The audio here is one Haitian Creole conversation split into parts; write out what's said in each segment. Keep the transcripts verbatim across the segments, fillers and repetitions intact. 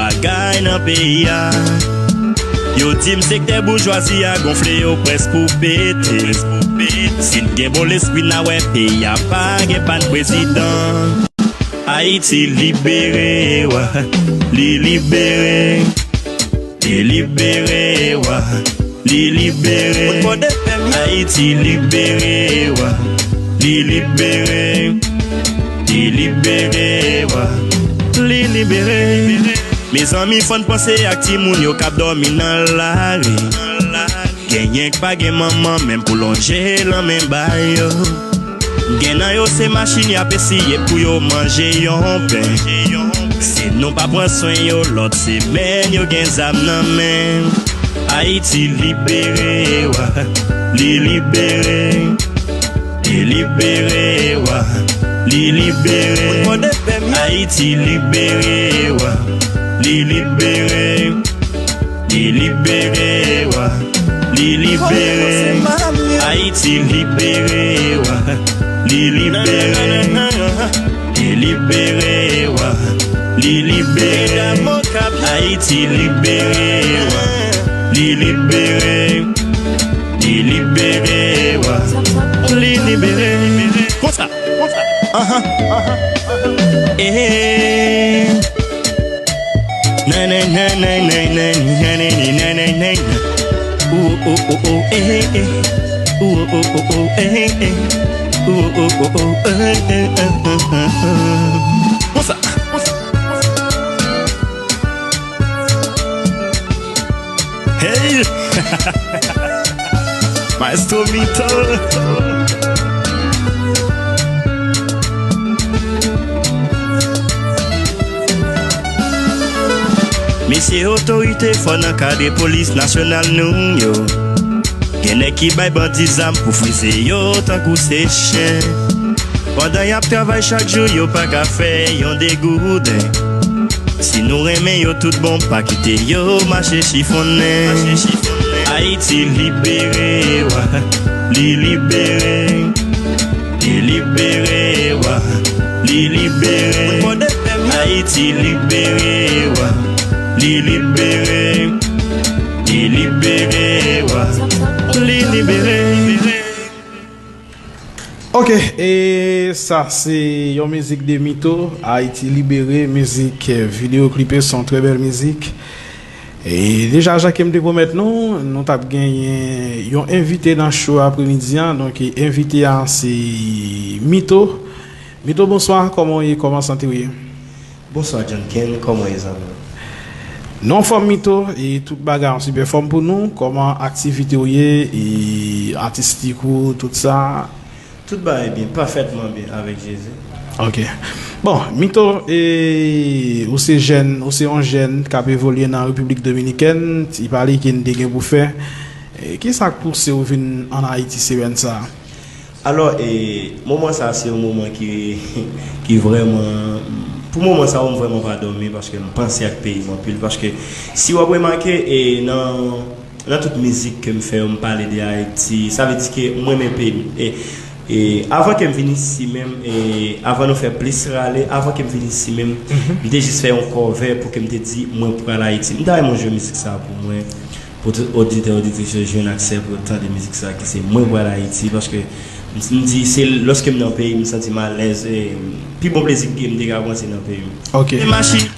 Bagay nan peyi a. Yo di m sektè boujwazi a gonfle, yo près pou pete. Si n gen bon lespri, n a wè peyi a pa gen pa n prezidan. Ayiti libere, wa, li libere. Li libere, wa, li libere. Ayiti libere, wa, li libere. Li libere, wa, li libere. Mezanmi, fò n panse ak timoun yo k ap dòmi nan lari. Genyen k pa gen manman menm pou lonje lanmen ba yo. Gen nan yo se machin y ap esiye pou yo manje yon pen. Si nou pa pran swen yo, lòt semèn yo gen zam nan men. Ayiti libere, wa, li libere. Li libere, wa, li libere. Ayiti libere, wa, li libere. Li libere, wa, li libere. Ayiti libere, wa, li libere. Li libere, wa, li libere. Ayiti libere, wa, li libere. Li libere, wa, li libere. Konsa, konsa. Ahan, ahan, ahan. Eh. Na, na, na. Ooh, oh, oh, oh, eh, eh. Ooh, oh, oh, oh, eh, eh. Ooh, oh, oh, oh, eh, eh, eh, eh, eh. Konsa, konsa, konsa. Hey! Maestro Mito. Mesye otorite, fò n ankadre polis nasyonal nou yo. Gen nèg ki bay bandi zam pou frize yo tankou se chen. Pandan y ap travay chak jou, yo pa ka fè yon degouden. Si nou renmen yo tout bon, pa kite yo mache chifonnen. Ayiti libere, wa, li libere. Li libere, wa, li libere. Ayiti libere, wa, li libere. Li libere, wa, li libere. Ok, e sa se yon mizik de Mito, Ayiti Libere, mizik, eh, videyo klipe, se yon trè bèl mizik. E deja, jan ke m te pwomèt nou, nou t ap genyen yon envite nan show apremidi an. Donk, envite a se Mito. Mito, bonswa, kòman w ye? Kòman sante w ye? Bonswa John Ken, kòman w ye zanmi m? Nou anfòm Mito, e tout bagay an sipè fòm pou nou. Kòman aktivite w ye, e atistik ou, tout sa? Tout bagay byen, pafètman byen avèk Jezi. Ok. Bon, Mito, e ou se jèn, ou se yon jèn k ap evolye nan Repiblik Dominikèn, ti pale ke n te gen pou fè. E kisa k pouse w vin ann Ayiti semèn sa a? Alò, e, moman sa a se yon moman ki, ki vrèman, pou moman sa a, m vrèman pa dòmi paske m panse ak peyi m anpil. Paske si w ap remake, e, nan, nan tout mizik ke m fè yo, m pale de Ayiti. Sa vle di ke m renmen peyi m. E, e, avan ke m vin isi menm, e, avan nou fè plis rale, avan ke m vin isi menm, m te jis fè yon kòvè pou ke m te di, "Mwen pral Ayiti." M ta renmen w jwe mizik sa a pou mwen. Pou tout oditè, oditris yo jwenn aksè pou yo tande mizik sa ki se Mwen Pral Ayiti, paske m, m di se lòske m nan peyi m, m santi m alèz, e pi bon plezi ke m te ka pran se nan peyi m. Ok.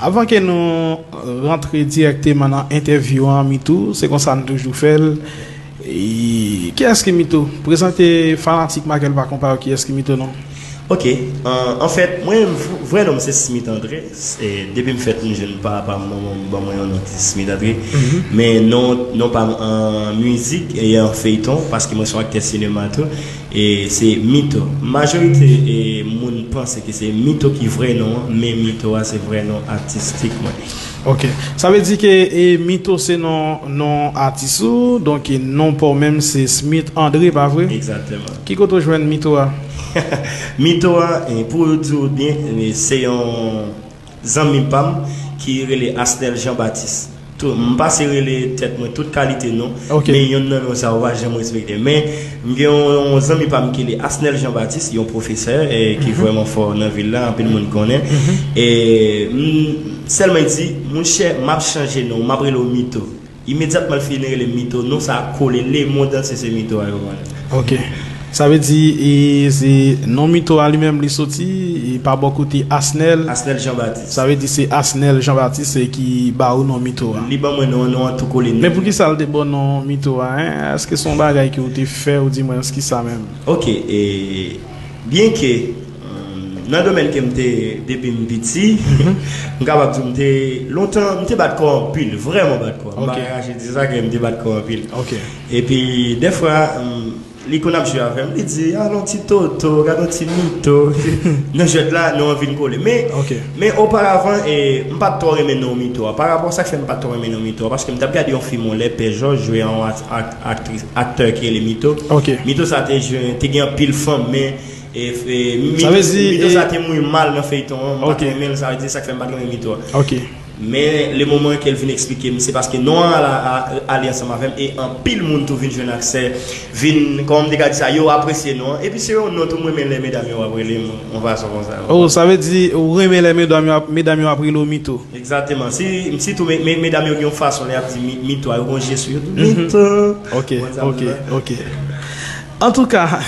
Avan ke nou rantre dirèkteman nan entèvyou an, Mito, se konsa n toujou fè l. E, kiyès ki Mito? Prezante fanatik Makel pa konpa yo kiyès ki Mito non. Ok, an, anfèt, mwen, v-, vrè non m se Smith André. E, depi m fèt, m jwenn papa m, manman m ban mwen yon non ki se Smith André. Men non, non pa m an mizik e an feyton, paske mwen se yon aktè sinema tou. E se Mito. Majorite, e, moun panse ke se Mito ki vrè non an, men Mito a se vrè non atistik mwen. Ok. Sa vle di ke, e, Mito se non, non atis ou, donk non pa w menm se Smith André, pa vre? Egzakteman. Ki kote w jwenn Mito a? Mito a, e, pou di w byen, e, se yon zanmi pa m ki rele Asnel Jean Baptiste. Tou, m pase rele tèt mwen tout kalite non, ok, men youn nan non sa yo pa janm respekte. Men, m gen yon, yon zanmi pa m ki rele Asnel Jean Baptiste, yon pwofesè, e, ki vrèman fò nan vil la, anpil moun konnen. E, m, Sèlman li di, monchè, m ap chanje non, m ap rele w Mito. Imedyatman l fin rele m Mito, non sa a kole, lemonn antye se Mito a yo konnen. Ok. Sa vle di, e, se non Mito a li menm li soti, e pa bò kote Asnel. Asnel Jean Baptiste. Sa vle di se Asnel Jean Baptiste ki ba ou non Mito a. Li ban mwen non, non an tou kole. Men poukisa l te ba w non Mito a, en? Èske se yon bagay ke w te fè ou di mwen ki sa menm? Ok, e byen ke nan domèn ke m te depi m piti, m kapab di w m te lontan, m te bat kò anpil, vrèman bat kò. M pa Ok. Ka kache di sa ke m te bat kò anpil. Ok. Epi dèfwa, li konn ap jwe avè m, li di, "Alon ti Toto, gade yon ti Mito." Nan jwèt la, non an vin kole. Men, Ok. men oparavan, e, m pa t twò renmen non Mito a. Pa rapò sa k fè m pa t twò renmen non Mito a, paske m t ap gade yon fim yon lè Pè Jòj jwe a yon ak- ak- aktris- aktè ki rele Mito. Ok. Mito sa te jwe, te gen anpil fanm, men e, e, Mito, Sa vle di, Mito e, sa te mouri mal nan feyton an. M pa Ok. t renmen l, sa vle di sa k fè m pa t renmen Mito a. Ok. Men le moman ke l vin eksplike m, se paske non an al, al, ale ansanm avè m, e anpil moun tou vin jwenn aksè, vin, kòman m te ka di sa, yo apresye non an. Epi se yon non tou m renmen lè medam yo ap rele m yon fason konsa. Oh, sa vle di ou renmen lè medam yo ap, medam yo ap rele w Mito. Egzakteman. Si, sitou me- me- medam yo gen yon fason lè y ap di mi- Mito a, yo gon je sou yo tou. Mito. Ok, Konn sa m ok, di la. Ok. Antouka,